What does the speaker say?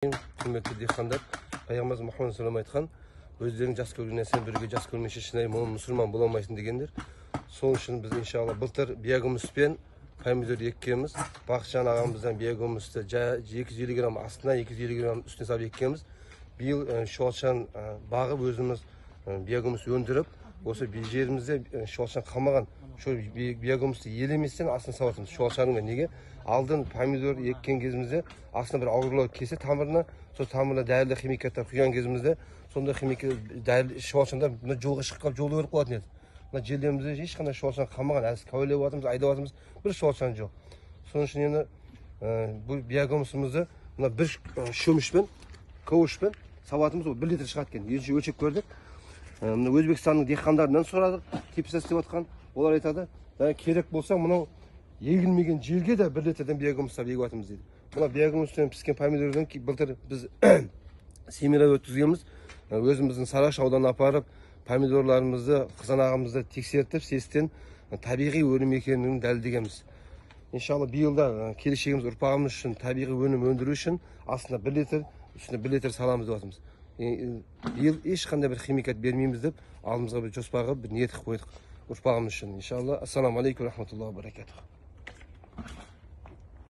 Құрметті диқандар, пайғамбарымыз Мұхаммед саллаллаху айтқан, өздерің жас көрген нәрсені біреуге жас көрмесе шынайы мұсылман бола алмайсың дегендер. Сол үшін біз иншалла былтыр биогумуспен помидор еккенбіз. Бақытжан ағамыздан биогумусты 250 грамм астына, 250 грамм үстіне салып еккенбіз. Биыл шуалшан бағып өзіміз биогумус өндіріп, осы жерімізде шуалшан қалмаған. Шо биогумусты елеместен астына салып жатырмыз. Шуалшаның неге? Алдын помидор еккен кезімізде астына бір аурулар келсе тамырына, сол тамырына дәрілі химикаттар құйған кезімізде, сондай химикат дәрілі шуалшандар мына жолға шығып қалып, жолда өліп қалатын еді. Мына жерлерімізде ешқандай шуалшан қалмаған, әлі кәулеп жатырмыз, айдап жатырмыз, бір шуалшан жоқ. Сол үшін енді бұл биогумусымызды мына бір шөмішпен, ковышпен салып жатырмыз, ол 1 литр шығады екен. Екінші өлшеп көрдік. Мына Өзбекстанның диқандарынан сұрадық, теплица істеп жатқан. Олар айтады, керек болса мынау егілмеген жерге де 1 литрден биогумус салып егіп жатырмыз дейді. Мына биогумуспен піскен помидордан былтыр біз семинар өткізгенбіз. Өзіміздің Сарыағаш ауданына апарып, помидорларымызды, қызанағымызды тексертіп, сестен табиғи өнім екенін дәлелдегенбіз. Иншалла биыл да келешегіміз, ұрпағымыз үшін табиғи өнім өндіру үшін астына 1 литр, үстіне 1 литр саламыз деп жатырмыз. Биыл ешқандай бір химикат бермейміз деп алдымызға бір жоспарға бір ниет қылып қойдық ұрпағымыз үшін. Иншалла. Ассаламу алейкум рахматуллахи ва баракатух.